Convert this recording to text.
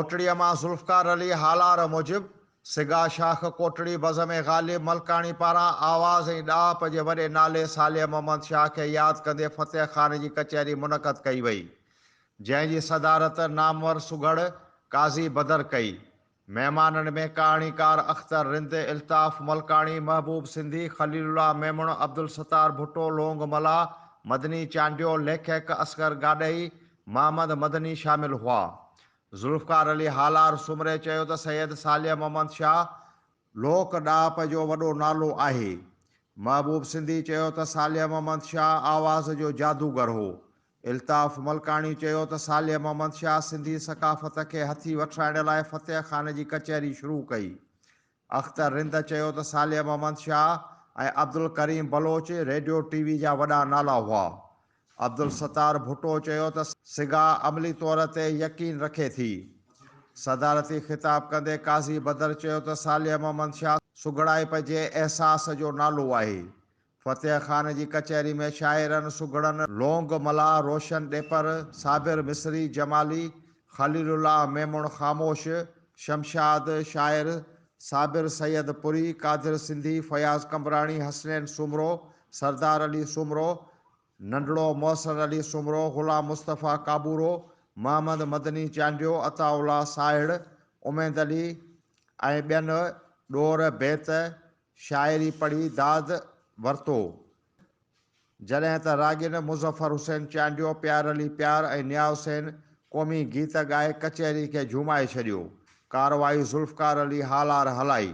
ڪوٽڙيء مان ذوالفقار علي هالار موجب، سگا شاخ ڪوٽڙي بزم غالب ملڪاڻي پاران آواز ۽ ڏاهپ جي وڏي نالي صالح محمد شاهه کي ياد ڪندي فتح خان جي ڪچهري منعقد ڪئي وئي، جنهن جي صدارت نامور سگهڙ قاضي بدر ڪئي. مهمانن ۾ ڪهاڻيڪار اختر رند، الطاف ملڪاڻي، محبوب سنڌي، خليل الله ميمڻ، عبدالستار ڀٽو، لونگ ملاح، مدني چانڊيو، ليکڪ اصغر گاڏهي، محمد مدني شامل هئا. ذوالفقار علي هالار سومري چيو ته سيد صالح محمد شاهه لوڪ ڏاهپ جو وڏو نالو آهي. محبوب سنڌي چيو ته صالح محمد شاهه آواز جو جادوگر هو. الطاف ملڪاڻي چيو ته صالح محمد شاهه سنڌي ثقافت کي هٿي وٺرائڻ لاء فتح خان جي ڪچهري شروع ڪئي. اختر رند چيو ته Saleh Muhammad Shah ۽ Abdulkarim Baloch radio T V جا وڏا نالا هئا. عبدالستار ڀٽو چيو ته سگا عملي طور تي يقين رکي ٿي. صدارتي خطاب ڪندي قاضي بدر چيو ته صالح محمد شاهه سگهڙائپ جي احساس جو نالو آهي. فتح خان جي ڪچهري ۾ شاعرن، سگهڙن، لونگ ملاح، روشن ڏيپر، صابر مصري، جمالي، خليل الله ميمڻ خاموش، شمشاد، شاعر، صابر سيد پوري، قادر سنڌي، فياض قمبراڻي، حسنين سومرو، سردار علي سومرو، ننڍڙو محسن علي سومرو، غلام مصطفيٰ ڪابورو، محمد مدني چانڊيو، عطاء الله ساهڙ، اميد علي ۽ ٻين ڏور، بيت، شاعري پڙهي داد ورتو. جڏهن ته راڳين مظفر حسين چانڊيو، پيار علي پيار ۽ نياز حسين قومي گيت ڳائي ڪچهري کي جهومائي ڇڏيو. ڪارروائي ذوالفقار علي هالار هلائي.